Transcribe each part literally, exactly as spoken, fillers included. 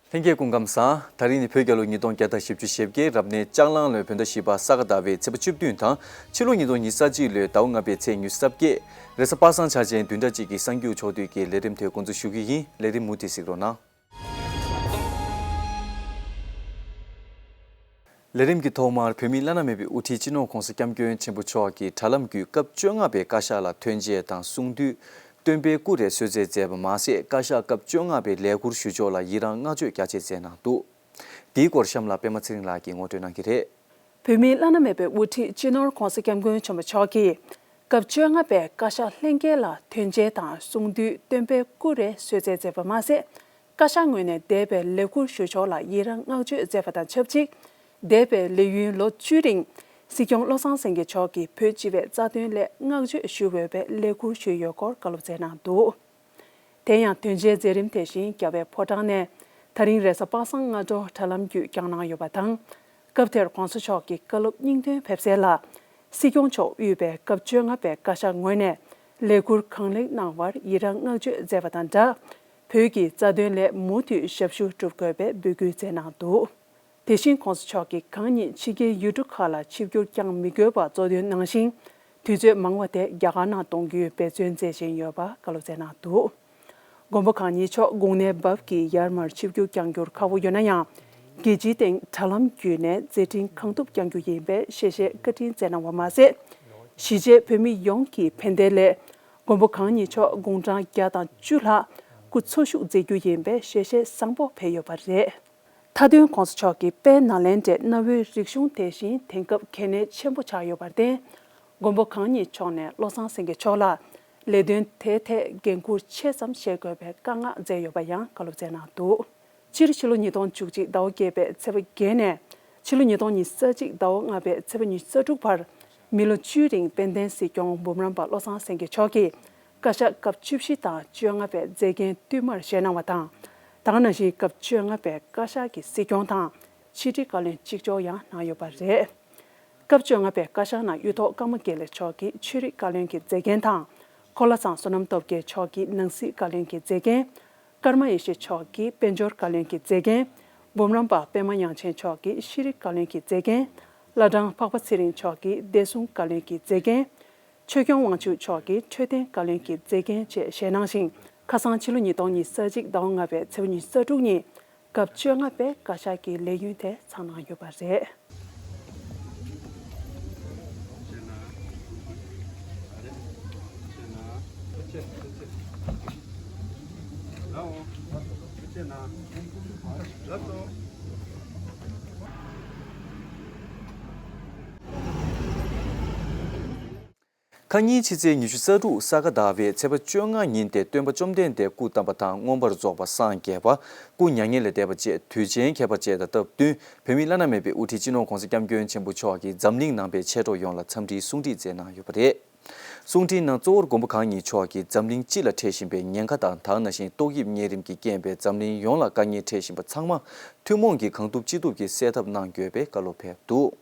ལྷན་རྒྱས་སྐུ་ཁམས་བཟང་། དེ་རིང་ནི་བོད་རྒྱལ་ལོ་ཉིས་སྟོང་བརྒྱ་དང་བཞི་བཅུ་ཞེ་བརྒྱད་རབ་གནས་ལྕགས་གླང་ལོའི་བོད་ཟླ་བཞི་པ་ས་ག་ཟླ་བའི་ཚེས་པ་བཅུ་བདུན་དང་ཕྱི་ལོ་ཉིས་སྟོང་ཉི་ཤུ་རྩ་གཅིག་ལོའི་ཟླ་བ་ལྔ་པའི་ཚེས་ཉི་ཤུ་རྩ་བརྒྱད། རེས་གཟའ་པ་སངས་འཆར་ཅན་བདུན་ཕྲག་གཅིག་གི་གསར་འགྱུར་ཕྱོགས་བསྡུས་ཀྱི་ལས་རིམ་དེ་འགོ་འཛུགས་ཞུ་གི་ཡིན། ལས་རིམ་མུ་མཐུད་གཟིགས་རོགས་གནང་། ལས་རིམ་གྱི་ཐོག་མར་བོད་མིའི་བླ་ན་མེད་པའི་དབུ་ཁྲིད་སྤྱི་ནོར་༸གོང་ས་༸སྐྱབས་མགོན་ཆེན་པོ་མཆོག་གིས་དྲ་ལམ་བརྒྱུད་སྐབས་བཅོ་ལྔ་པའི་བཀའ་ཤག་ལ་ཐོན་འབྱེད་དང་གསུང་བསྡུས། སྟོན་པའི་སྐུ་རེ་གསོལ་སྩལ་མཛད་པ་མ་ཟད། བཀའ་ཤག་སྐབས་བཅོ་ལྔ་པའི་ལས་འཁུར་ཞུ་ཕྱོགས་ལ་ཡི་རངས་བསྔགས་བརྗོད་རྒྱ་ཆེ་མཛད་གནང་འདུག། འདིའི་སྐོར་གཤམ་ལ་པད་མ་ཚེ་རིང་ལགས་ཀྱིས་ངོ་སྤྲོད་གནང་གི་རེད། བོད་མིའི་བླ་ན་མེད་པའི་དབུ་ཁྲིད་སྤྱི་ནོར་༸གོང་ས་༸སྐྱབས་མགོན་ཆེན་པོ་མཆོག་གིས་སྐབས་བཅོ་ལྔ་པའི་བཀའ་ཤག་ལྷན་རྒྱས་ལ་ཐོན་འབྱེད་དང་གསུང་བསྡུས། སྟོན་པའི་སྐུ་རེ་གསོལ་སྩལ་མཛད་པ་མ་ཟད། བཀའ་ཤག་ངོས་ནས་འདས་པའི་ལས་འཁུར་ཞུ་ཕྱོགས་ལ་ཡི་རངས་བསྔགས་བརྗོད་མཛད་པ་དང་ཆབས་ཅིག། འདས་པའི་ལས་ཡུན་ལོ་བཅུའི་རིང་སྲིད་སྐྱོང་བློ་བཟང་སེང་གེ་མཆོག་གིས་བོད་སྤྱི་པའི་རྩ་དོན་སླད་བསྔགས་བརྗོད་ཞུ་འོས་པའི་ལས་འཁུར་ཞུས་ཡོད་སྐོར་བཀའ་སློབ་སྩལ་གནང་འདུག། དེ་ཡང་ཐོན་འབྱེད་མཛད་རིམ་དེ་བཞིན་རྒྱལ་བའི་ཕོ་བྲང་ནས་ད་རིང་རེས་གཟའ་པ་སངས་སྔ་དྲོ་དྲ་ལམ་བརྒྱུད་བསྐྱངས་གནང་ཡོད་པ་དང་། སྐབས་དེར་༸གོང་ས་མཆོག་གི་བཀའ་སློབ་སྙིང་དོན་ཕེབས་གསལ་ལ། སྲིད་སྐྱོང་མཆོག་དབུས་པའི་སྐབས་བཅོ་ལྔ་པའི་བཀའ་ཤག་ངོས་ནས་ལས་འཁུར་གང་ལེགས་གནང་བར་ཡི་རངས་བསྔགས་བརྗོད་མཛད་པ་དང་སྦྲགས། བོད་ཀྱི་རྩ་དོན་སླད་མུ་མཐུད་ཞབས་ཞུ་སྒྲུབ་དགོས་པའི་འབོད་སྐུལ་མཛད་གནང་འདུག། དེ་བཞིན་༸གོང་ས་མཆོག་གིས་གང་ཉིད་ཕྱི་རྒྱལ་ཡུལ་གྲུ་ཁག་ལ་ཆིབས་བསྒྱུར་བསྐྱངས་མི་དགོས་པ་གཙོ་དོན་ནང་བཞིན། དུས་ཚོད་མང་བ་དེ་རྒྱ་གར་ནང་གཏོང་རྒྱུའི་འབད་བརྩོན་མཛད་བཞིན་ཡོད་པ་བཀའ་སློབ་སྩལ་གནང་འདུག། མགོན་པོ་གང་ཉིད་མཆོག་དགུང་ནའི་བབས་ཀྱིས་ཡར་མར་ཆིབས་བསྒྱུར་བསྐྱང་རྒྱུར་ཁག་པོ་ཡོད་ན་ཡང་། རྒྱལ་སྤྱིའི་སྟེང་དྲ་ལམ་བརྒྱུད་ནས་མཛད་འཕྲིན་གང་ཐུབ་བསྐྱང་རྒྱུ་ཡིན་པའི་ཞལ་བཞེས་བཀའ་དྲིན་སྩལ་གནང་བ་མ་ཟད། གཞིས་བྱེས་བོད་མི་ཡོངས་ཀྱི་ཕན་བདེ་སླད། མགོན་པོ་གང་ཉིད་མཆོག་དགུང་གྲངས་བརྒྱ་དང་བཅུ་ལྷག་སྐུ་འཚོ་བཞུགས་མཛད་རྒྱུ་ཡིན་པའི་ཞལ་བཞེས་བཟང་པོ་ཕེབས་ཡོད་པ་རེད། མཐའ་དོན་༸གོང་ས་མཆོག་གིས་དཔལ་ནཱ་ལེནྡྲའི་གནའ་བོའི་རིག་གཞུང་དེ་བཞིན་དེང་སྐབས་གལ་གནད་ཆེན་པོ་ཆགས་ཡོད་པར་བརྟེན། མགོན་པོ་གང་ཉིད་མཆོག་ནས་བློ་བཟང་སེང་གེ་མཆོག་ལ་ལས་དོན་དེའི་ཐད་འགན་འཁུར་ཆེ་ཙམ་བཞེས་དགོས་པའི་བཀའ་མངགས་མཛད་ཡོད་པ་ཡང་བཀའ་སློབ་སྩལ་གནང་འདུག། སྤྱིར་ཕྱི་ལོ་ཉིས་སྟོང་བཅུ་གཅིག་ཟླ་བ་བརྒྱད་པའི་ཚེས་པ་བརྒྱད་ནས་ཕྱི་ལོ་ཉིས་སྟོང་ཉི་ཤུ་རྩ་གཅིག་ཟླ་བ་ལྔ་པའི་ཚེས་པ་ཉི་ཤུ་རྩ་དྲུག་བར། མི་ལོ་བཅུའི་རིང་དཔལ་ལྡན་སྲིད་སྐྱོང་འབུམ་རམས་པ་བློ་བཟང་སེང་གེ་མཆོག་གིས་བཀའ་ཤག་སྐབས་བཅུ་བཞི་དང་བཅོ་ལྔ་པའི་མཛད་འགན་བསྟུད་མར་བཞེས་གནང་བ་དང་། ད་ག་ནང་བཞིན་སྐབས་བཅོ་ལྔ་པའི་བཀའ་ཤག་གི་སྲིད་སྐྱོང་དང་ཕྱི་དྲིལ་བཀའ་བློན་གཅིག་ལྕོགས་ཡང་གནང་ཡོད་པ་རེད། སྐབས་བཅོ་ལྔ་པའི་བཀའ་ཤག་ནང་གཡུ་ཐོག་ཀརྨ་དགེ་ལེགས་མཆོག་གིས་ཆོས་རིག་བཀའ་བློན་གྱི་མཛད་འགན་དང་། འཁོར་ལྷ་ཚང་བསོད་ནམས་སྟོབས་རྒྱལ་མཆོག་གིས་ནང་སྲིད་བཀའ་བློན་གྱི་མཛད་འགན། ཀརྨ་ཡེ་ཤེས་མཆོག་གིས་དཔལ་འབྱོར་བཀའ་བློན་གྱི་མཛད་འགན། འབུམ་རམས་པ་པད་མ་དབྱངས་ཅན་མཆོག་གིས་ཤེས་རིག་བཀའ་བློན་གྱི་མཛད་འགན། བླ་བྲང་འཕགས་པ་ཚེ་རིང་མཆོག་གིས་བདེ་སྲུང་བཀའ་བློན་གྱི་མཛད་འགན། ཆོས་སྐྱོང་དབང་ཕྱུག་མཆོག་གིས་འཕྲོད་བསྟེན་བཀའ་བློན་གྱི་མཛད་འགན་བཅས་བཞེས་གནང་ཞིང་། ཁ་སང་ཕྱི་ལོ་ཉིས་སྟོང་ཉི་ཤུ་རྩ་གཅིག་ཟླ་བ་ལྔ་པའི་ཚེས་པ་ཉི་ཤུ་རྩ་དྲུག་ཉིན། སྐབས་བཅོ་ལྔ་པའི་བཀའ་ཤག་གི་ལས་ཡུན་དེ་ཚང་གནང་ཡོད་པ་རེད། ཁ་ཉིན་ཕྱི་ཚེས་ཉི་ཤུ་རྩ་དྲུག་ས་ག་ཟླ་བའི་ཚེས་པ་བཅོ་ལྔ་ཉིན་ཏེ། སྟོན་པ་བཅོམ་ལྡན་འདས་སྐུ་བལྟམས་པ་དང་མངོན་པར་རྫོགས་པ་སངས་རྒྱས་པ། སྐུ་མྱ་ངན་ལས་འདས་པ་བཅས་དུས་ཆེན་ཁྱད་པར་ཅན་དང་སྟབས་བསྟུན། བོད་མིའི་བླ་ན་མེད་པའི་དབུ་ཁྲིད་སྤྱི་ནོར་༸གོང་ས་༸སྐྱབས་མགོན་ཆེན་པོ་མཆོག་གིས་འཛམ་གླིང་ནང་པའི་མཆེད་གྲོགས་ཡོངས་ལ་འཚམས་འདྲིའི་གསུང་འཕྲིན་སྩལ་གནང་ཡོད་པ་རེད། གསུང་འཕྲིན་ནང་གཙོ་བོར་མགོན་པོ་གང་ཉིད་མཆོག་གིས་འཛམ་གླིང་སྤྱི་ལ་འཕྲད་བཞིན་པའི་ཉེན་ཁ་དང་། ད་ག་ནང་བཞིན་ཏོག་དབྱིབས་གཉན་རིམས་ཀྱི་རྐྱེན་པས་འཛམ་གླིང་ཡོངས་ལ་དཀའ་ངལ་འཕྲད་བཞིན་པ་ཚང་མ་ཐུན་མོང་གིས་གང་ཐུབ་ཅི་ཐུབ་ཀྱིས་སེལ་ཐབས་གནང་དགོས་པའི་བཀའ་སློབ་ཕེབས་འདུག།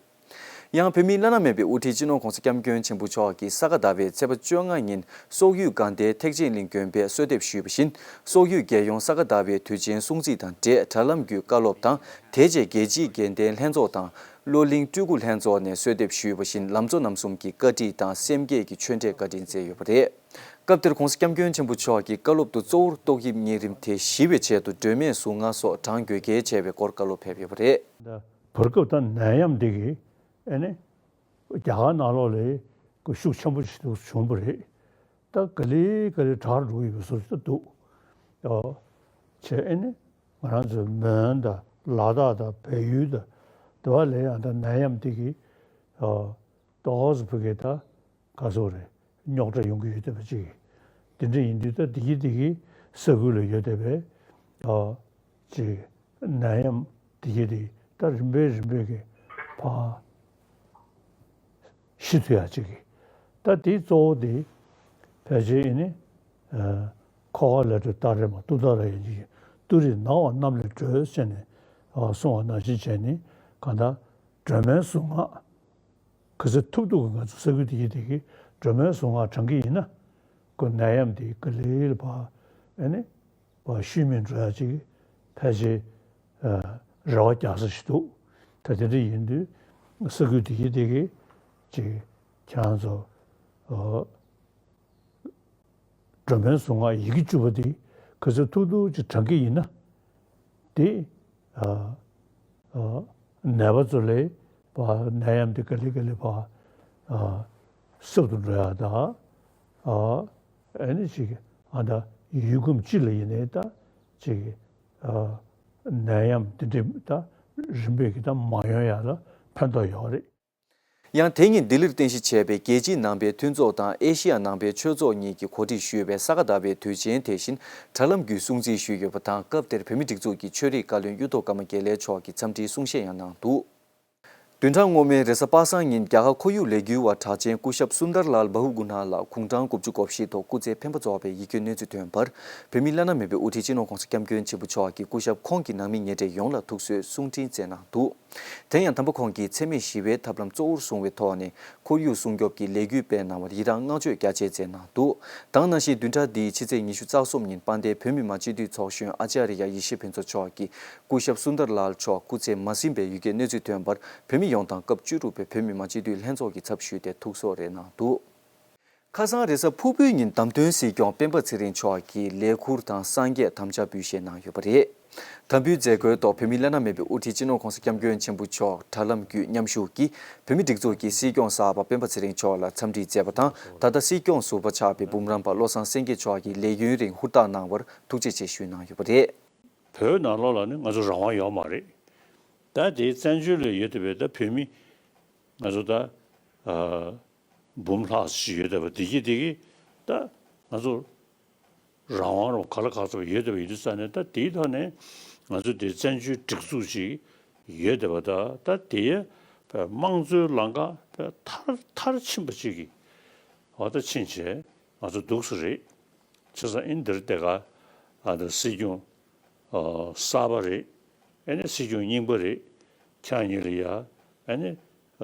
ཡང་བོད་མིའི་བླ་ན་མེད་པའི་དབུ་ཁྲིད་སྤྱི་ནོར་༸གོང་ས་༸སྐྱབས་མགོན་ཆེན་པོ་མཆོག་གིས་ས་ག་ཟླ་བའི་ཚེས་པ་བཅོ་ལྔ་ཉིན་སོག་ཡུལ་དགའ་ལྡན་ཐེག་ཆེན་གླིང་དགོན་པས་གསོལ་འདེབས་ཞུས་པ་བཞིན། སོག་ཡུལ་རྒྱལ་ཡོངས་ས་ག་ཟླ་བའི་དུས་ཆེན་སྲུང་བརྩི་དང་འབྲེལ་དྲ་ལམ་བརྒྱུད་བཀའ་སློབ་དང་། དེ་རྗེས་རྒྱལ་སྤྱིའི་དགེ་ལྡན་ལྷན་ཚོགས་དང་། བློ་གླིང་སྤྲུལ་སྐུ་ལྷན་ཚོགས་ནས་གསོལ་འདེབས་ཞུས་པ་བཞིན། ལམ་གཙོ་རྣམ་གསུམ་གྱི་བཀའ་ཁྲིད་དང་སེམས་བསྐྱེད་ཀྱི་ཆོས་འབྲེལ་བཀའ་དྲིན་སྩལ་ཡོད་པ་རེད། སྐབས་དེར་༸གོང་ས་༸སྐྱབས་མགོན་ཆེན་པོ་མཆོག་གིས་བཀའ་སློབ་ཏུ་གཙོ་བོར་ཏོག་དབྱིབས་གཉན་རིམས་དེ་ཞི་བའི་ཆེད་དུ་སྒྲོལ་མའི་གཟུངས་སྔགས་སོགས་གྲངས་དགོས་གལ་ཆེ་བའི་སྐོར་བཀའ་སློབ་ཕེབས་ཡོད་པ་རེད། བར་སྐབས་ད་ནད་ཡམས་འདི་གིས་ཨེ་ནི་རྒྱ་གར་ནང་ལོགས་ལ་ཤུགས་ཆེན་པོ་ཞིག་བྱུང་བ་རེད། ད་ག་ལེ་ག་ལེ་དྲག་འགྲོ་གི་ཡོད་པའི་བཟོ་ཞིག་ད་འདུག། ཨོ། བྱས་ཨེ་ནི་ང་རང་ཚོའི་མོན་དང་ལ་དྭགས་དང་བལ་ཡུལ་དང་དེ་བ་ལ་ཡང་ད་ནད་ཡམས་འདི་གིས་ཨོ། ཏོག་ཙམ་ཕ་གི་ད་ག་ཚོད་རེད། རྙོག་དྲ་ཡོང་གི་ཡོད་བསྡད་པ་ཅིག། དེ་འདྲ་ཡིན་དུས་ད་དེ་གི་དེ་གི་ས་ཁུལ་ལ་ཡོད་བསྡད་པའི་ཨ་ཅིག་ནད་ཡམས་དེ་གི་དེ་ད་རིམ་པས་རིམ་པས་ཀྱི་ཕར་ཤི་ཐུབ་ཡག་ཅིག་གི། ད་དེ་གཙོ་བོ་དེ་ཕལ་ཆེར་ཨེ་ནི་ཨ་ཁོ་ག་ལ་དུ་ཏ་རེ་མ་ཏུ་ཏ་ར་ཡིན་ཅིག་ཏུ་རི་ནག་བ་གནམ་ལས་སྒྲོལ་ཟེར་ནས་ཨ་གསུངས་པ་ནང་བཞིན་བྱས་ནས་གང་ལྟར་སྒྲོལ་མའི་གཟུངས་སྔགས། ག་ཚོད་ཐུབ་ཐུབ་ཀྱི་ང་ཚོ་ས་ཁུལ་དེ་གི་དེ་གི་སྒྲོལ་མའི་གཟུངས་སྔགས་བགྲང་གི་ཡིན་ན། ཁོ་ནད་ཡམས་དེ་ག་ལེ་ལ་ཕར་ཨེ་ནི་ཕར་ཤུལ་མེད་འགྲོ་ཡག་ཅིག་ཕལ་ཆེར་ རེ་བ་རྒྱག་ས་ཞིག་འདུག་ད་དེ་འདྲ་ཡིན་དུས་ས་ཁུལ་དེ་གི་དེ་གི་ཅིག་ཁྱེད་རང་ཚོ་སྒྲོལ་མའི་གཟུངས་སྔགས་ཡི་གེ་བཅུ་པ་དེ་ག་ཚོད་ཐུབ་ཐུབ་ཅིག་བགྲང་གི་ཡིན་ན། དེ་ནད་པ་ཚོ་ལ་ཕར་ནད་ཡམས་དེ་ག་ལེ་ག་ལེ་ཕར་སྲབ་ཏུ་འགྲོ་ཡག་དང་། ཨ་ནི་ཅིག་ཨ་ད་ཡུལ་ཁམས་སྤྱི་ལ་ཡིན་ནའི་ད་ཅིག་ནད་ཡམས་དེ་འདྲ་ད་རིམ་པས་ཀྱི་ད་མ་ཡོང་ཡག་ལ་ཕན་ཐོགས་ཡོད་རེད། ཡང་དེ་ཉིན་ལྡི་ལིར་རྟེན་གཞི་བྱས་པའི་རྒྱལ་སྤྱིའི་ནང་པའི་མཐུན་ཚོགས་དང་ཨེ་ཤི་ཡ་ནང་པའི་ཆོས་ཚོགས་གཉིས་ཀྱིས་གོ་སྒྲིག་ཞུས་པའི་ས་ག་ཟླ་བའི་དུས་ཆེན་དེ་བཞིན་དྲ་ལམ་བརྒྱུད་སྲུང་བརྩི་ཞུས་ཡོད་པ་དང་། སྐབས་དེར་བོད་མིའི་སྒྲིག་འཛུགས་ཀྱི་ཆོས་རིག་བཀའ་བློན་གཡུ་ཐོག་ཀརྨ་དགེ་ལེགས་མཆོག་གིས་འཚམས་འདྲིའི་གསུང་བཤད་ཡང་གནང་འདུག་བདུན་ཕྲག་སྔོན་མའི་རེས་གཟའ་པ་སངས་ཉིན་རྒྱ་གར་ཁོར་ཡུག་ལས་འགུལ་བ་གྲགས་ཅན་སྐུ་ཞབས་སུན་དར་ལཱལ་བྷ་ཧུ་གུ་ན་ལགས་དགུང་གྲངས་དགུ་བཅུ་གོ་བཞི་ཐོག་སྐུ་ཚེ་འཕེན་པ་རྫོགས་པའི་ཡི་གེའི་གནས་ཚུལ་ཐོན་པར། བོད་མིའི་བླ་ན་མེད་པའི་དབུ་ཁྲིད་སྤྱི་ནོར་༸གོང་ས་༸སྐྱབས་མགོན་ཆེན་པོ་མཆོག་གིས་སྐུ་ཞབས་ཁོང་གི་ནང་མི་ཉེ་འབྲེལ་ཡོངས་ལ་ཐུགས་གསོའི་གསུང་འཕྲིན་བསྩལ་གནང་འདུག་དེ་ཡང་དམ་པ་ཁོང་གིས་འཚེ་མེད་ཞི་བའི་ཐབས་ལམ་གཙོ་བོར་བཟུང་བའི་ཐོག་ནས་ཁོར་ཡུག་སྲུང་སྐྱོབ་ཀྱི་ལས་འགུལ་སྤེལ་གནང་བར་ཡི་རངས་བསྔགས་བརྗོད་རྒྱ་ཆེ་མཛད་གནང་འདུག་དེ་ནང་བཞིན་བདུན་ཕྲག་འདིའི་ཕྱི་ཚེས་ཉི་ཤུ་རྩ་གསུམ་ཉིན་དཔལ་ལྡན་བོད་མི་མང་སྤྱི་འཐུས་ཚོགས་གཞོན་ཨ་ཙརྱ་ཡེ་ཤེས་ཕུན་ཚོགས་མཆོག་གིས་སྐུ་ཞབས་སུན་དར་ལཱལ་མཆོག་སྐུ་ཚེ་མ་ཟིན་པའི་ཡི་གེའི་གནས་ཚུལ་ཐོན་པར། བོད་མི་ཡོངས་དང་སྐབས་བཅུ་དྲུག་པའི་བོད་མི་མང་སྤྱི་འཐུས་ལྷན་ཚོགས་ཀྱི་ཚབ་ཞུས་ཏེ་ཐུགས་གསོ་རེ་གནང་འདུག་ཁ་སང་རེས་གཟའ་ཕུར་བུའི་ཉིན་བདམས་ཐོན་སྲིད་སྐྱོང་སྤེན་པ་ཚེ་རིང་མཆོག་གིས་ལས་ཁུར་དང་སངས་རྒྱས་དམ་བཅའ་འབུལ་བཞེས་གནང་ཡོད་པ་རེད། དམ་འབུལ་མཛད་སྒོའི་ཐོག་བོད་མིའི་བླ་ན་མེད་པའི་དབུ་ཁྲིད་སྤྱི་ནོར་༸གོང་ས་༸སྐྱབས་མགོན་ཆེན་པོ་མཆོག་དྲ་ལམ་བརྒྱུད་མཉམ་ཞུགས་ཀྱིས་བོད་མིའི་སྒྲིག་འཛུགས་ཀྱི་སྲིད་སྐྱོང་གསར་པ་སྤེན་པ་ཚེ་རིང་མཆོག་ལ་འཚམས་འདྲི་མཛད་པ་དང་། ད་ལྟ་སྲིད་སྐྱོང་ཟུར་པ་ཆགས་པའི་འབུམ་རམས་པ་བློ་བཟང་སེང་གེ་མཆོག་གིས་ལས་ཡུན་རིང་ཧུར་ཐག་གནང་བར་ཐུགས་རྗེ་ཆེ་ཞུས་གནང་ཡོད་པ་རེད། བོད་ནང་ལོགས་ལ་ནི་ང་ཚོ་རང་དབང་ཡོད་མ་རེད། ད་དེའི་བཙན་བྱོལ་ལ་ཡོད་བསྡད་པའི་ད་བོད་མི་ང་ཚོ་ད་ཨ་འབུམ་ལྷག་ཅིག་ཡོད་བསྡད་པ་དེ་གི་དེ་གི་ད་ང་ཚོ་རང་དབང་རང་ག་ལ་ག་ཚོད་ཡོད་བསྡད་པ་ཡིན་དུས་ཙང་ནས། ད་དེའི་ཐོག་ནས་ང་ཚོ་དེ་བཙན་བྱོལ་སྒྲིག་འཛུགས་ཅིག་ཡོད་བསྡད་པ། ད་ད་དེ་དམངས་གཙོའི་ལམ་ཁ་མཐར་མཐར་ཕྱིན་པ་ཅིག་གི་འོ་ད་ཕྱིན་བྱས་ང་ཚོ་འདུག་སེ་རེད། བྱས་ཙང་ཨིན་འདིར་དེ་ག་ཨ་ད་སྲིད་སྐྱོང་ཨ་གསར་པ་རེད། ཨ་ནི་སྲིད་སྐྱོང་རྙིང་པ་རེད། ཁྱེད་གཉིས་ལ་ཡ་ཨ་ནི་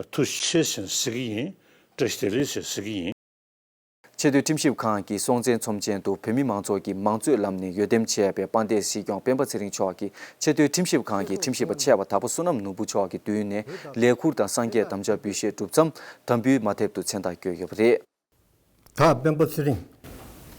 ཐུགས་རྗེ་ཆེ་ཟེར་ཟེར་གྱི་ཡིན། བཀྲ་ཤིས་བདེ་ལེགས་ཟེར་ཟེར་གྱི་ཡིན། ཆེས་མཐོའི་ཁྲིམས་ཞིབ་ཁང་གི་སྲོང་བཙན་ཚོམས་ཆེན་དུ་བོད་མི་མང་ཚོགས་ཀྱིས་མང་གཙོའི་ལམ་ནས་འོས་འདེམས་བྱས་པའི་དཔལ་ལྡན་སྲིད་སྐྱོང་སྤེན་པ་ཚེ་རིང་མཆོག་གིས་ཆེས་མཐོའི་ཁྲིམས་ཞིབ་ཁང་གི་ཁྲིམས་ཞིབ་པ་ཆེ་བ་དྭགས་པོ་བསོད་ནམས་ནོར་བུ་མཆོག་གི་མདུན་ནས་ལས་ཁུར་དང་སངས་རྒྱས་དམ་བཅའ་འབུལ་བཞེས་གྲུབ་མཚམས་དམ་འབུལ་མ་ཐེབས་དུ་མཚན་རྟགས་བསྐྱོན་ཡོད་པ་རེད། ད་སྤེན་པ་ཚེ་རིང་།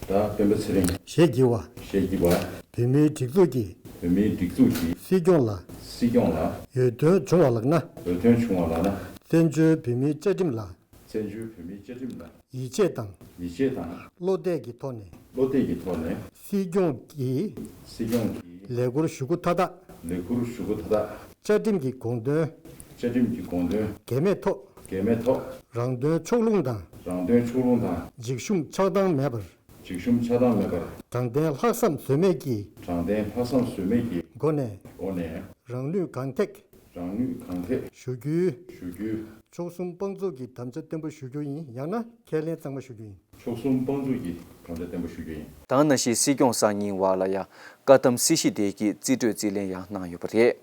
ད་སྤེན་པ་ཚེ་རིང་། ཞེས་བགྱི་བ། ཞེས་བགྱི་བ། བོད་མིའི་སྒྲིག་འཛུགས་ཀྱི། བོད་མིའི་སྒྲིག་འཛུགས་ཀྱི། སྲིད་སྐྱོང་ལ། སྲིད་སྐྱོང་ལ། འོས་ཐོན་བྱུང་བ་ལགས་ན། འོས་ཐོན་བྱུང་བ་ལགས་ན། བཙན་བྱོལ་བོད་མིའི་བཅའ་ཁྲིམས་ལ། བཙན་བྱོལ་བོད་མིའི་བཅའ་ཁྲིམས་ལ། ཡིད་ཆེས་དང་། ཡིད་ཆེས་དང་། བློ་གཏད་ཀྱི་ཐོག་ནས། བློ་གཏད་ཀྱི་ཐོག་ནས། སྲིད་སྐྱོང་གི། སྲིད་སྐྱོང་གི། ལས་ཁུར་ཞུ་སྒོ་མཐའ་དག་ལས་ཁུར་ཞུ་སྒོ་མཐའ་དག་བཅའ་ཁྲིམས་ཀྱི་དགོངས་དོན། བཅའ་ཁྲིམས་ཀྱི་དགོངས་དོན། འགལ་མེད་ཐོག་འགལ་མེད་ཐོག་རང་དོན་ཕྱོགས་ལྷུང་དང་། རང་དོན་ཕྱོགས་ལྷུང་དང་། འཇིགས་ཞུམ་ཆགས་སྡང་མེད་པར། འཇིགས་ཞུམ་ཆགས་སྡང་མེད་པར། དྲང་བདེན་ལྷག་བསམ་ཟོལ་མེད་ཀྱི། དྲང་བདེན་ལྷག་བསམ་ཟོལ་མེད་ཀྱི། སྒོ་ནས། སྒོ་ནས། རང་ནུས་གང་ཐེག་རང་ནུས་གང་ཐེག་ཞུ་རྒྱུའི། ཞུ་རྒྱུའི། ཆོལ་གསུམ་དཔང་བཙུགས་ཀྱི་དམ་བཅའ་བརྟན་པོ་ཞུ་རྒྱུ་ཡིན། ཡང་ན་ཁས་ལེན་གཙང་མ་ཞུ་རྒྱུ་ཡིན། ཆོལ་གསུམ་དཔང་བཙུགས་ཀྱི་དམ་བཅའ་བརྟན་པོ་ཞུ་རྒྱུ་ཡིན། དེ་ནང་བཞིན་སྲིད་སྐྱོང་གསར་རྙིང་བ་ལ་ཡང་བཀའ་གདམས་སྲིད་ཞི་བདེ་སྐྱིད་རྩིས་སྤྲོད་རྩིས་ལེན་ཡང་གནང་ཡོད་པ་རེད།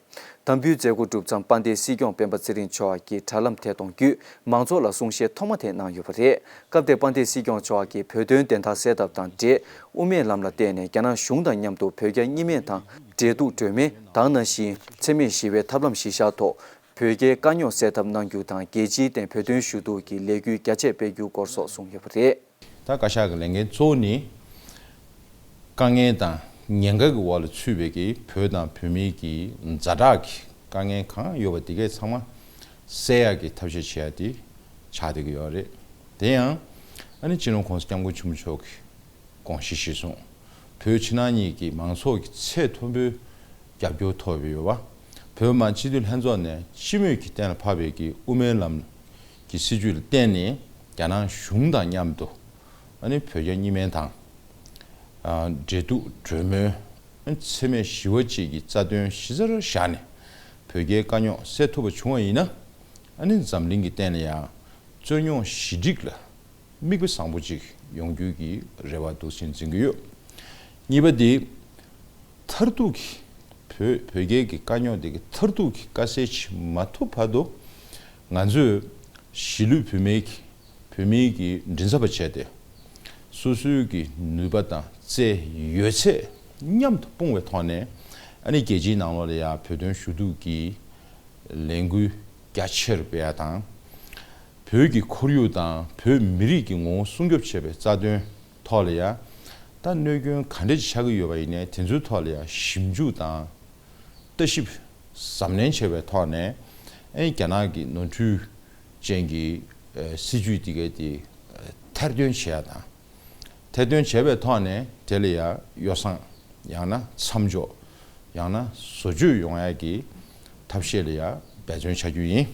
དམ་འབུལ་མཛད་སྒོ་གྲུབ་མཚམས་དཔལ་ལྡན་སྲིད་སྐྱོང་སྤེན་པ་ཚེ་རིང་མཆོག་གིས་དྲ་ལམ་ཐད་གཏོང་བརྒྱུད་མང་ཚོགས་ལ་གསུང་བཤད་ཐོག་མ་དེ་གནང་ཡོད་པ་རེད། སྐབས་དེར་དཔལ་ལྡན་སྲིད་སྐྱོང་མཆོག་གིས་བོད་དོན་བདེན་མཐའ་གསལ་ཐབས་དང་འབྲེལ་དབུ་མའི་ལམ་ལ་བརྟེན་ནས་རྒྱ་ནག་གཞུང་དང་མཉམ་དུ་བོད་རྒྱ་གཉིས་སྨན་དང་འབྲེལ་གཏུག་སྒྲོལ་མའི། དེ་ནང་བཞིན་འཚེ་མེད་ཞི་བའི་ཐབས་ལམ་གཞི་བཞག་ཐོག་བོད་རྒྱའི་དཀའ་རྙོག་སེལ་ཐབས་གནང་རྒྱུ་དང་། རྒྱལ་སྤྱིའི་སྟེང་བོད་དོན་ཞུ་གཏུག་གི་ལས་འགུལ་རྒྱ་ཆེ་སྤེལ་རྒྱུའི་སྐོར་སོགས་གསུངས་ཡོད་པ་རེད། ད་བཀའ་ཤག་གི་ལས་འགན་གཙོ་བོ་ནི། དཀའ་ངལ་དང་ཉེན་ཁ་གི་འོག་ལ་ཚུད་པའི་གི་བོད་དང་བོད་མིའི་གི་ཛ་དྲག་གི་དཀའ་ངལ་གང་ཡོད་པ་དེ་གས་ཚང་མ་སེལ་ཡག་གི་ཐབས་ཤེས་བྱེད་ཡག་དེ་ཆགས་བསྡད་ཀྱི་ཡོད་རེད། དེ་ཡང་ཨ་ནི་སྤྱི་ནོར་༸གོང་ས་༸སྐྱབས་མགོན་ཆེན་པོ་མཆོག་གི་དགོངས་གཞི་གཞིར་བཟུང་། བོད་ཕྱི་ནང་གཉིས་ཀྱི་མང་ཚོགས་ཀྱི་ཚད་མཐོན་པོའི་རྒྱབ་སྐྱོར་ཐོབ་ཡོད་པ། བོད་མི་མང་སྤྱི་འཐུས་ལྷན་ཚོགས་ནས་སྤྱི་མོས་ཀྱི་གཏན་ལ་ཕབ་པའི་གི་དབུ་མའི་ལམ་གྱི་སྲིད་བྱུས་ལ་བརྟེན་ནས་རྒྱ་ནག་གཞུང་དང་མཉམ་དུ་ཨ་ནི་བོད་རྒྱ་གཉིས་སྨན་དང་། ཨ་འབྲེལ་གཏུག་གྲོས་མོལ། ཨ་ནི་འཚེ་མེད་ཞི་བ་བཅས་ཀྱི་རྩ་དོན་གཞི་རྩར་བཞག་ནས་བོད་རྒྱའི་དཀའ་རྙོག་སེལ་ཐུབ་པ་བྱུང་བ་ཡིན་ན། ཨ་ནི་འཛམ་གླིང་གི་སྟེང་ལ་ཡང་རྩོད་རྙོག་ཞི་འགྲིག་ལ་མིག་དཔེ་བཟང་པོ་ཅིག་ཡོང་རྒྱུའི་གི་རེ་བ་འདུག་སེ་འཛིན་གྱི་ཡོད། གཉིས་པ་དེ། མཐར་ཐུག་གི་བོད་བོད་རྒྱའི་གི་དཀའ་རྙོག་དེ་གི་མཐར་ཐུག་གི་དཀའ་སེལ་ཅིག་མ་ཐུབ་བར་དུ། ང་ཚོས་གཞིས་ལུས་བོད་མིའི་གི་བོད་མིའི་གི་མགྲིན་ཚབ་པ་བྱས་ཏེ། སོ་སོའི་གི་ནུས་པ་དང་རྩལ་ཡོད་ཚད་མཉམ་དུ་སྤུངས་པའི་ཐོག་ནས། ཨ་ནི་རྒྱལ་སྤྱིའི་ནང་ལོགས་ལ་ཡང་བོད་དོན་ཞུ་གཏུག་གི་ལས་འགུལ་རྒྱ་ཆེར་སྤེལ་ཡ་དང་། བོད་ཀྱི་ཁོར་ཡུག་དང་བོད་མི་རིགས་ཀྱི་ངོ་བོ་སྲུང་སྐྱོབ་བྱེད་པའི་རྩ་དོན་ཐོག་ལ་ཡང་ད་གནོད་སྐྱོན་ག་འདྲ་ཞིག་ཆགས་ཀྱི་ཡོད་པ་ཡིན་ནའི་དེ་ཚོའི་ཐོག་ལ་ཡང་ཞིབ་འཇུག་དང་ལྟ་ཞིབ་གཟབ་ནན་བྱས་པའི་ཐོག་ནས། ཨ་ནི་རྒྱ་ནག་གི་ནོར་འཁྲུལ་ཅན་གྱི་ཨ་སྲིད་ཇུས་དེ་གའི་དེ་ཨ་ཐེར་འདོན་བྱས་ཡ་དང་། ཐེར་འདོན་བྱས་པའི་ཐོག་ནས་དེ་ལ་ཡང་ཡོ་བསྲང་ཡང་ན་མཚམས་འཇོག་ཡང་ན་བཟོ་བཅོས་ཡོང་ཡ་གི་ཐབས་ཤེས་ལ་ཡང་འབད་བརྩོན་བྱ་རྒྱུ་ཡིན།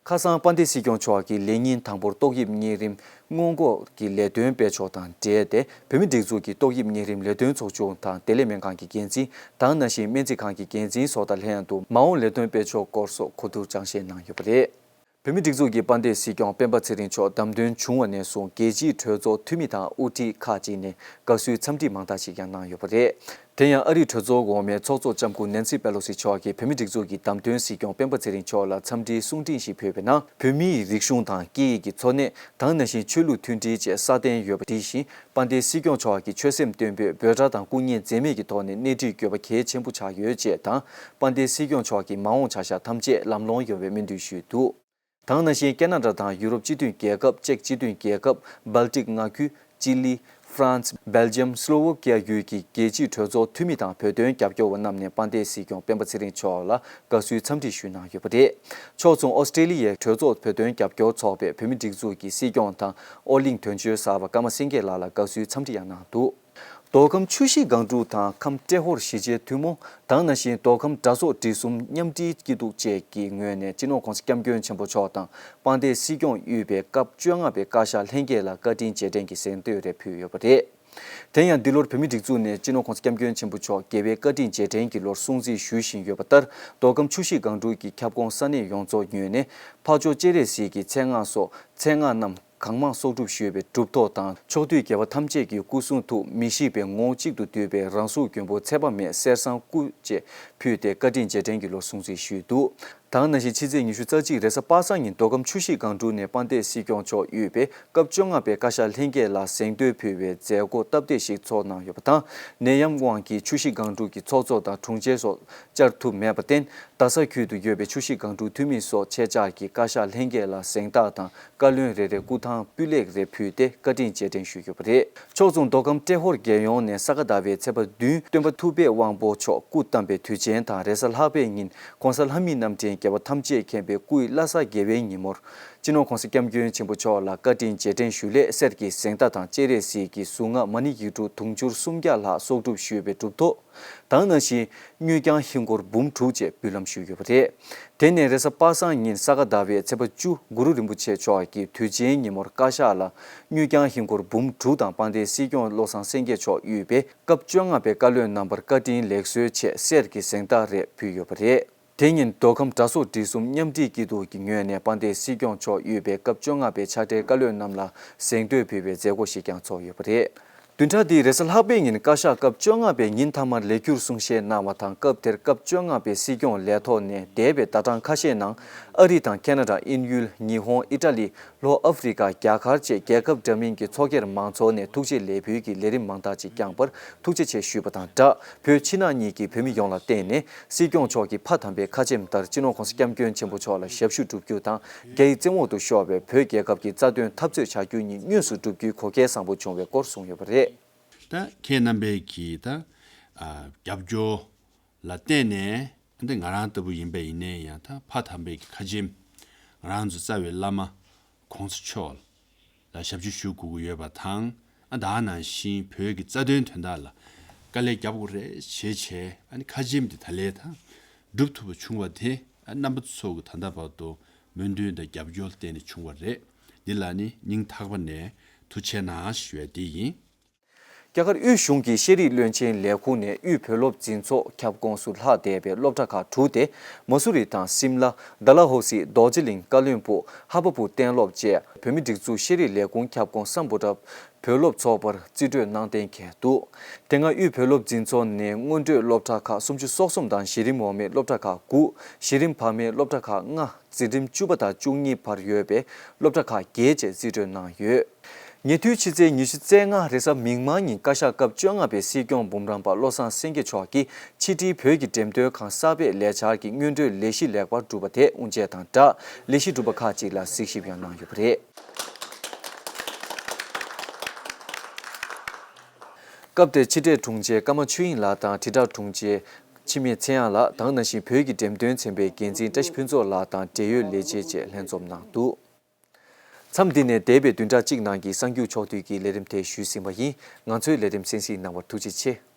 ཁ་སང་དཔལ་ལྡན་སྲིད་སྐྱོང་མཆོག་གིས་ལས་ཉིན་དང་པོར་ཏོག་དབྱིབས་གཉན་རིམས་སྔོན་འགོག་གི་ལས་དོན་སྤེལ་ཕྱོགས་དང་འབྲེལ་ཏེ། བོད་མིའི་སྒྲིག་འཛུགས་ཀྱི་ཏོག་དབྱིབས་གཉན་རིམས་ལས་དོན་ཚོགས་ཆུང་དང་བདེ་ལེགས་སྨན་ཁང་གི་འགན་འཛིན། དེ་ནང་བཞིན་སྨན་རྩིས་ཁང་གི་འགན་འཛིན་སོགས་དང་ལྷན་དུ་མ་འོངས་ལས་དོན་སྤེལ་ཕྱོགས་སྐོར་སོགས་གོ་བསྡུར་སྦྱང་བཤད་གནང་ཡོད་པ་རེད། བོད་མིའི་སྒྲིག་འཛུགས་ཀྱི་དཔལ་ལྡན་སྲིད་སྐྱོང་སྤེན་པ་ཚེ་རིང་མཆོག་བདམས་ཐོན་བྱུང་བ་ནས་བཟུང་རྒྱལ་སྤྱིའི་གྲོས་ཚོགས་འཐུས་མི་དང་དབུ་ཁྲིད་ཁག་ཅིག་ནས་དགའ་བསུའི་འཚམས་འདྲི་མང་དག་ཅིག་ཀྱང་གནང་ཡོད་པ་རེད། དེ་ཡང་ཨ་རིའི་གྲོས་ཚོགས་འོག་མའི་ཚོགས་གཙོ་ལྕམ་སྐུ་ནན་སི་པེ་ལོ་སི་མཆོག་གིས་བོད་མིའི་སྒྲིག་འཛུགས་ཀྱི་བདམས་ཐོན་སྲིད་སྐྱོང་སྤེན་པ་ཚེ་རིང་མཆོག་ལ་འཚམས་འདྲིའི་གསུང་འཕྲིན་ཞིག་ཕུལ་བའི་ནང་། བོད་མིའི་རིག་གཞུང་དང་སྐད་ཡིག་གི་འཚོ་གནས་དེ་ནང་བཞིན་ཆོས་ལུགས་མཐུན་སྒྲིལ་བཅས་སྲ་བརྟན་ཡོད་པ་དེ་བཞིན་དཔལ་ལྡན་སྲིད་སྐྱོང་མཆོག་གི་ཆོད་སེམས་བརྟན་པོས་འབོད་སྒྲ་དང་སྐུ་ངལ་འཛེམས་མེད་ཀྱི་ཐོག་ནས་གནས་འདྲིས་དགོས་པ་གལ་ཆེན་པོ་ཆགས་ཡོད་ཅེས་དང་། དཔལ་ལྡན་སྲིད་སྐྱོང་མཆོག་གི་མ་འོངས་བྱ་གཞག་ཐམས་ཅད་ལམ་ལྷོང་ཡོང་བའི་སྨོན་འདུན་ཞུས་འདུག། དེ་ནང་བཞིན་ཀེ་ན་ཌ་དང་ཡུ་རོབ་སྤྱི་མཐུན་རྒྱལ་ཁབ། ཅེཀ་སྤྱི་མཐུན་རྒྱལ་ཁབ། སྦལ་ཏིག་མངའ་ཁུལ། ཅི་ལི། ཧྥ་རན་སི། སྦེལ་ཇམ། སློ་ཝོ་ཀི་ཡ་ཡུལ་གྱི་རྒྱལ་སྤྱིའི་གྲོས་ཚོགས་འཐུས་མི་དང་བོད་དོན་རྒྱབ་སྐྱོར་བ་རྣམས་ནས་དཔལ་ལྡན་སྲིད་སྐྱོང་སྤེན་པ་ཚེ་རིང་མཆོག་ལ་དགའ་བསུའི་འཚམས་འདྲི་ཞུས་གནང་ཡོད་པ་རེད། ཕྱོགས་མཚུངས་ཨོ་སི་ཀྲེ་ལི་ཡའི་གྲོས་ཚོགས་བོད་དོན་རྒྱབ་སྐྱོར་ཚོགས་པའི་བོད་མིའི་སྒྲིག་འཛུགས་ཀྱི་སྲིད་སྐྱོང་དང་ཨོ་གླིང་དོན་གཅོད་གསར་པ་ཀརྨ་སེང་གེ་ལགས་ལ་དགའ་བསུའི་འཚམས་འདྲི་ཡང་གནང་འདུག། མདོ་ཁམས་ཆུ་བཞི་སྒང་དྲུག་དང་ཁམས་ཏྲེ་ཧོར་གཞིས་བྱེས་ཐུན་མོང་། དེ་ནང་བཞིན་མདོ་ཁམས་གྲྭ་ཚོགས་སྒྲིག་གསུམ་མཉམ་འབྲེལ་སྐྱིད་སྡུག་བཅས་ཀྱི་ངོས་ནས་སྤྱི་ནོར་༸གོང་ས་༸སྐྱབས་མགོན་ཆེན་པོ་མཆོག་དང་དཔལ་ལྡན་སྲིད་སྐྱོང་དབུས་པའི་སྐབས་བཅོ་ལྔ་པའི་བཀའ་ཤག་ལྷན་རྒྱས་ལ་བཀའ་དྲིན་རྗེས་དྲན་གྱི་གཟེངས་བསྟོད་རེ་ཕུལ་ཡོད་པ་རེད། དེ་ཡང་འདི་ལོར་བོད་མིའི་སྒྲིག་འཛུགས་ནས་སྤྱི་ནོར་༸གོང་ས་༸སྐྱབས་མགོན་ཆེན་པོ་མཆོག་རྒྱལ་བའི་བཀའ་དྲིན་རྗེས་དྲན་གྱི་ལོར་སྲུང་བརྩི་ཞུ་བཞིན་ཡོད་པ་ལྟར། མདོ་ཁམས་ཆུ་བཞི་སྒང་དྲུག་གི་ཁྱབ་ཁོངས་ས་གནས་ཡོངས་རྫོགས་ངོས་ནས་ཕར་ཕྱོགས་སྤྱན་རས་གཟིགས་ཀྱི་མཚན་སྔགས་སོགས་མཚན་སྔགས་རྣམས་གང་མང་གསོག་སྒྲུབ་ཞུས་པའི་གྲུབ་ཐོབ་དང་ཕྱོགས་དུས་དགེ་བ་ཐམས་ཅད་ཀྱི་སྐུ་གསུང་ཐུགས་མི་ཤིགས་པའི་ངོ་བོ་གཅིག་ཏུ་བསྡུས་པའི་རང་གཟུགས་མགོན་པོ་ཚེ་དཔག་མེད་གསེར་སྲང་སྐུ་བཅས་ཕུལ་ཏེ་བཀའ་དྲིན་རྗེས་དྲན་གྱི་ལོར་སྲུང་བརྩི་ཞུས་འདུག། དེ་ནང་བཞིན་ཕྱི་ཚེས་ཉི་ཤུ་རྩ་གཅིག་རེས་གཟའ་པ་སངས་ཉིན་མདོ་ཁམས་ཆུ་བཞི་སྒང་དྲུག་ནས་དཔལ་ལྡན་སྲིད་སྐྱོང་མཆོག་དབུས་པའི་སྐབས་བཅོ་ལྔ་པའི་བཀའ་ཤག་ལྷན་རྒྱས་ལ་གཟེངས་བསྟོད་ཕུལ་བའི་མཛད་སྒོ་སྟབས་བདེ་ཞིག་ཚོགས་གནང་ཡོད་པ་དང་། ནད་ཡམས་དབང་གིས་ཆུ་བཞི་སྒང་དྲུག་གི་ཚོགས་གཙོ་དང་དྲུང་ཆེ་སོགས་བཅར་ཐུབ་མེད་པར་བརྟེན། རྡ་ས་ཁུལ་དུ་ཡོད་པའི་ཆུ་བཞི་སྒང་དྲུག་འཐུས་མི་སོགས་ཆེད་བཅར་གྱིས་བཀའ་ཤག་ལྷན་རྒྱས་ལ་གཟེངས་རྟགས་དང་བཀའ་བློན་རེ་རེར་སྐུ་ཐང་སྤུས་ལེགས་རེ་ཕུལ་ཏེ་བཀའ་དྲིན་རྗེས་དྲན་ཞུས་ཡོད་པ་རེད། ཕྱོགས་མཚུངས་མདོ་ཁམས་ཏྲེ་ཧོར་རྒྱལ་ཡོངས་ནས་ས་ག་ཟླ་བའི་ཚེས་པ་བདུན་སྟོན་པ་ཐུབ་པའི་དབང་པོ་མཆོག་སྐུ་བལྟམས་པའི་དུས་ཆེན་དང་། རེས་གཟའ་ལྷག་པའི་ཉིན་༸གོང་ས་ལྷ་མིའི་རྣམ་འདྲེན་རྒྱལ་བ་ཐམས་ཅད་མཁྱེན་པའི་སྐུའི་བླ་གཟའ་དགེ་བའི་ཉིན་མོར། སྤྱི་ནོར་༸གོང་ས་༸སྐྱབས་མགོན་ཆེན་པོ་མཆོག་ལ་བཀའ་དྲིན་རྗེས་དྲན་ཞུ་སླད་གསེར་གྱི་གཟེངས་རྟགས་དང་སྤྱན་རས་གཟིགས་ཀྱི་གཟུངས་སྔགས་མ་ཎི་ཡིག་དྲུག་དུང་ཕྱུར་སུམ་བརྒྱ་ལྷག་གསོག་སྒྲུབ་ཞུས་པའི་གྲུབ་ཐོབ། དེ་ནང་བཞིན་དངུལ་རྐྱང་ཧིན་སྒོར་འབུམ་དྲུག་བཅས་འབུལ་ལམ་ཞུས་ཡོད་པ་རེད། དེ་ནས་རེས་གཟའ་པ་སངས་ཉིན་ས་ག་ཟླ་བའི་ཚེས་པ་བཅུ་གུ་རུ་རིན་པོ་ཆེ་མཆོག་གིས་དུས་ཆེན་ཉིན་མོར་བཀའ་ཤག་ལ་དངུལ་རྐྱང་ཧིན་སྒོར་འབུམ་དྲུག་དང་དཔལ་ལྡན་སྲིད་སྐྱོང་བློ་བཟང་སེང་གེ་མཆོག་དབུས་པའི་སྐབས་བཅོ་ལྔ་པའི་བཀའ་བློན་རྣམ་པར་བཀའ་དྲིན་ལེགས་གསོལ་ཆེད་གསེར་གྱི་གཟེངས་རྟགས་རེ་ཕུལ་ཡོད་པ་རེད། དེ་ཉིན་མདོ་ཁམས་གྲྭ་ཚོགས་སྒྲིག་གསུམ་མཉམ་འབྲེལ་སྐྱིད་སྡུག་གི་ངོས་ནས་དཔལ་ལྡན་སྲིད་སྐྱོང་མཆོག་དབུས་པའི་སྐབས་བཅོ་ལྔ་པའི་ཕྱག་སྦྲེལ་བཀའ་བློན་རྣམས་ལ་གཟེངས་བསྟོད་ཕུལ་བའི་མཛད་སྒོ་ཞིག་ཀྱང་ཚོགས་ཡོད་པ་རེད། བདུན་ཕྲག་འདིའི་རེས་གཟའ་ལྷག་པའི་ཉིན་བཀའ་ཤག་སྐབས་བཅོ་ལྔ་པའི་ཉིན་མཐའ་མར་ལས་འཁྱུར་གསུང་བཤད་གནང་བ་དང་། སྐབས་དེར་སྐབས་བཅོ་ལྔ་པའི་སྲིད་སྐྱོང་ལས་ཐོག་ནས་འདས་པའི་ཟླ་གྲངས་ཁ་ཤས་ནང་ཨ་རི་དང་ཁེ་ན་ཌ། དབྱིན་ཡུལ། ཉི་ཧོང་། ཨི་ཊ་ལི། ལྷོ་ཨ་ཧྥེ་རི་ཀ་རྒྱ་གར་བཅས་རྒྱལ་ཁབ་འདྲ་མིན་གྱི་ཚོགས་སྒེར་མང་ཚོགས་ནས་ཐུགས་རྗེ་ལེགས་འབུལ་གྱི་ལས་རིམ་མང་དག་ཅིག་བསྐྱངས་པར་ཐུགས་རྗེ་ཆེ་ཞུས་པ་དང་སྦྲགས། བོད་ཕྱི་ནང་གཉིས་ཀྱི་བོད་མི་ཡོངས་ལ་བརྟེན་ནས་སྲིད་སྐྱོང་མཆོག་གི་ཕ་དམ་པའི་ཁ་ཆེམས་ལྟར་སྤྱི་ནོར་༸གོང་ས་༸སྐྱབས་མགོན་ཆེན་པོ་མཆོག་ལ་ཞབས་ཞུ་བསྒྲུབ་རྒྱུ་དང་། རྒྱ་ཡི་བཙན་འོག་ཏུ་ཤོར་བའི་བོད་རྒྱལ་ཁབ་ཀྱི་རྩ་དོན་འཐབ་རྩོད་བྱ་རྒྱུ་གཉིས་དངོས་སུ་བསྒྲུབ་རྒྱུའི་གོ་སྐལ་བཟང་པོ་བྱུང་བའི་སྐོར་གསུངས་ཡོད་པ་རེད། ད་ཁྱེད་རྣམ་པས་ཀྱིས་ད་ཨ་རྒྱབ་སྐྱོར་ལ་བརྟེན་ནས། འདི་ང་རང་ལྟ་བུ་ཡིན་པ་ཡིན་ནའི་ཡང་ད་ཕ་དམ་པའི་ཁ་ཆེམས། ང་རང་ཚོ་རྩ་བའི་བླ་མ་༸གོང་ས་མཆོག་ལ་ཞབས་ཕྱི་ཞུ་དགོས་ཀྱི་ཡོད་པ་དང་། ཨ་ད་ནང་བཞིན་བོད་ཀྱི་རྩ་དོན་དོན་དག་ལ་དཀའ་ལས་རྒྱབ་དགོས་རེད་ཞེས་བྱས། ཨ་ནི་ཁ་ཆེམས་དེ་ད་ལས་ད་འགྲུབ་ཐུབ་པ་བྱུང་བ་དེ། ཨ་རྣམ་པ་ཚོ་གི་ད་ལྟ་བར་དུ་སྨོན་འདུན་དང་རྒྱབ་སྐྱོར་བརྟེན་ནས་བྱུང་བ་རེད། འདི་ལ་ནི་སྙིང་ཐག་པ་ནས་ཐུགས་རྗེ་གནང་ཞུ་ཡ་དེ་ཡིན། རྒྱ་གར་དབུས་གཞུང་གི་ཤེས་རིག་བློན་ཆེན་ལས་ཁུངས་ནས་དབུས་བོད་སློབ་འཛིན་ཚོགས་ཁྱབ་ཁོངས་སུ་ལྷག་བསྡད་པའི་སློབ་གྲྭ་ཁག་དྲུག་སྟེ། མ་སུ་རི་དང་སིམ་ལ། ཌལ་ཧོ་སི། རྡོ་རྗེ་གླིང་། ཀ་བློན་སྦུག། ཧ་པ་བུ་གཏན་སློབ་བཅས་བོད་མིའི་སྒྲིག་འཛུགས་ཤེས་རིག་ལས་ཁུངས་ཁྱབ་ཁོངས་སམ་བྷོ་ཊ་བོད་སློབ་ཚོགས་པར་རྩིས་སྤྲོད་གནང་གཏན་འཁེལ་འདུག། དེ་སྔ་དབུས་བོད་སློབ་འཛིན་ཚོགས་ནས་སྔོན་སྤྲོད་སློབ་གྲྭ་ཁག་སུམ་ཅུ་སོ་གསུམ་དང་། གཞི་རིམ་འོག་མའི་སློབ་གྲྭ་ཁག་དགུ། གཞི་རིམ་བར་མའི་སློབ་གྲྭ་ཁག་ལྔ། འཛིན་རིམ་བཅུ་པ་དང་བཅུ་གཉིས་བར་ཡོད་པའི་སློབ་གྲྭ་ཁག་བརྒྱད་བཅས་རྩིས་སྤྲོད་གནང་ཡོད། ཉེ་དུས་ཕྱི་ཚེས་ཉི་ཤུ་རྩ་ལྔ་རེས་གཟའ་མིག་དམར་ཉིན་བཀའ་ཤག་སྐབས་བཅོ་ལྔ་པའི་སྲིད་སྐྱོང་འབུམ་རམས་པ་བློ་བཟང་སེང་གེ་མཆོག་གིས་ཕྱི་དྲིལ་བོད་ཀྱི་འགྲེམས་སྟོན་ཁང་གསར་པའི་ལས་འཆར་གྱི་སྔོན་འགྲོའི་ལས་གཞི་ལེགས་པར་གྲུབ་པ་དེ་དབུ་འབྱེད་དང་སྦྲགས་ལས་གཞི་གྲུབ་པ་ཁག་ཅིག་ལ་གཟིགས་ཞིབ་ཡང་གནང་ཡོད་པ་རེད། སྐབས་དེར་ཕྱི་དྲིལ་དྲུང་ཆེ་ཀརྨ་ཆོས་དབྱིངས་ལགས་དང་དྲིལ་བསྒྲགས་དྲུང་ཆེ་འཆི་མེད་ཚེ་དབྱངས་ལགས་དང་ནང་བཞིན་བོད་ཀྱི་འགྲེམས་སྟོན་ཚན་པའི་འགན་འཛིན་བཀྲ་ཤིས་ཕུན་ཚོགས་ལགས་དང་འབྲེལ་ཡོད་ལས་བྱེད་བཅས་ལྷན་འཛོམས་གནང་འདུག་མཚམས་འདི་ནས་འདས་པའི་བདུན་ཕྲག་གཅིག་ནང་གི་གསར་འགྱུར་ཕྱོགས་བསྡུས་ཀྱི་ལས་རིམ་དེ་ཞུས་ཟིན་པ་ཡིན། ང་ཚོའི་ལས་རིམ་གསན་གཟིགས་གནང་བར་ཐུགས་རྗེ་ཆེ།